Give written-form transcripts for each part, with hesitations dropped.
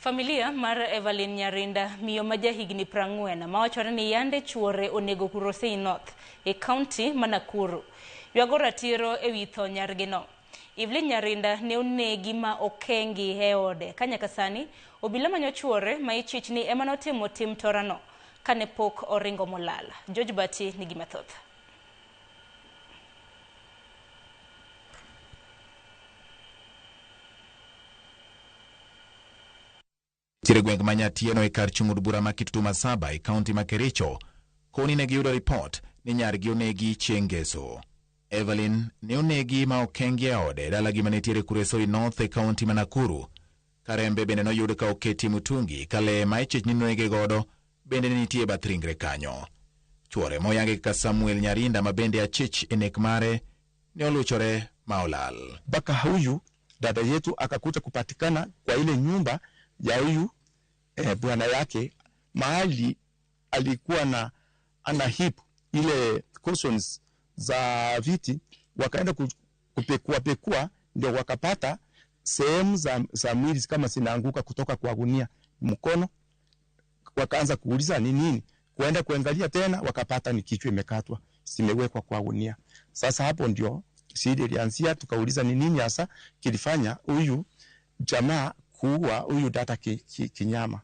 Familia mar Evelyn Nyarinda, miyo ma jahigni 40 mawachore ni yande chuore onego Kurosei North e kaunti ma Nakuru, ywago ratiro e wi tho nyargino. Evelyn Nyarinda ne onegi ma okengi e ode ka nyaka sani obila manyo chuore ma ichich ni ema notimo tim torano kane pok oringo molal. George Bati nigi mathoth. Nitiere gweng' ma Nyatieno e kar chung' od bura ma Kitutu Masaba e kaunti ma Kericho. Koni ne giyudo ripot ni nyargi onegi chieng' Ngeso. Evelyn ne onegi ma okengi e ode e dalagi ma nitiere Kuresoi North e kaunti ma Nakuru. Ka rembe bende noyud ka oketie mutungi ka le ma ichich ni nonege godo bende ne nitie e bath ringre kanyo. Chuore moyange kaka Samuel Nyarinda ma bende achich e nek mare ne oluchore ma olal. Mpaka huyu dada yetu akakuja kupatikana kwa ile nyumba ya huyu bwana yake mahali alikuwa na ana heap ile cushions za viti, wakaenda kupekua pekua, ndio wakapata sehemu za mwili kama zinaanguka kutoka kwa gunia mkono. Wakaanza kuuliza ni nini, kuenda kuangalia tena wakapata ni kichwa imekatwa, zimewekwa kwa gunia. Sasa hapo ndio shida ilianzia, tukauliza ni nini hasa kilifanya huyu jamaa kuua huyu dada kinyama.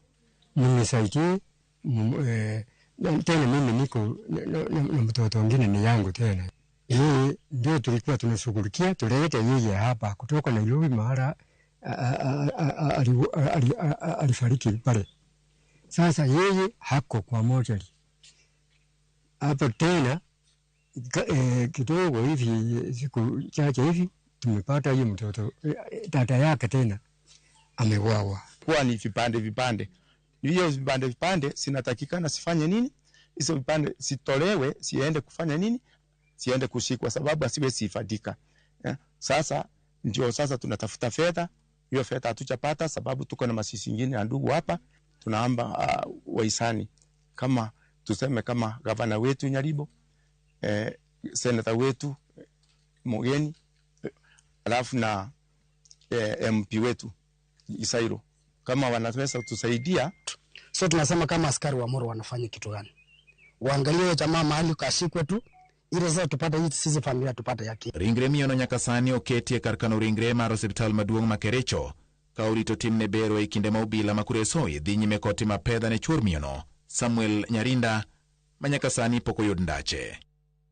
Nimesaidie, tena mimi niko na mtoto mwingine ni yangu tena. Yeye ndio tulikuwa tunashughulikia, tulete yeye hapa kutoka Nairobi mara alifariki pale. Sasa yeye hako kwa mochari hapo tena kidogo hivi, siku chache hivi tumepata hiyo mtoto dada yake tena ameuawa. Kuwa ni vipande vipande, hiyo vipande vipande zinatakikana sifanye nini? Hizo vipande sitolewe, siende kufanya nini? Siende kushikwa, sababu asiwezi hifadhika. Sasa ndio sasa tunatafuta fedha. Hiyo fedha hatujapata sababu tuko na masisi ingine ya ndugu hapa. Tunaomba wahisani kama tuseme kama gavana wetu Nyaribo, senata wetu Mogeni, alafu na MP wetu Isairo, kama wanaweza kutusaidia. So tunasema kama askari wa Moro wanafanya kitu gani? Waangalie jamaa mahali kashikwe tu ili sasa tupate hii, sisi familia tupate yake. Ringre miyono nyaka sani oketi e kar kano ringre mar osiptal maduong' ma Kericho ka orito timne bero e kinde ma obila ma Kuresoi dhi nyime kod timo apedha ne chuor miyono Samuel Nyarinda ma nyaka sani pok oyud ndache.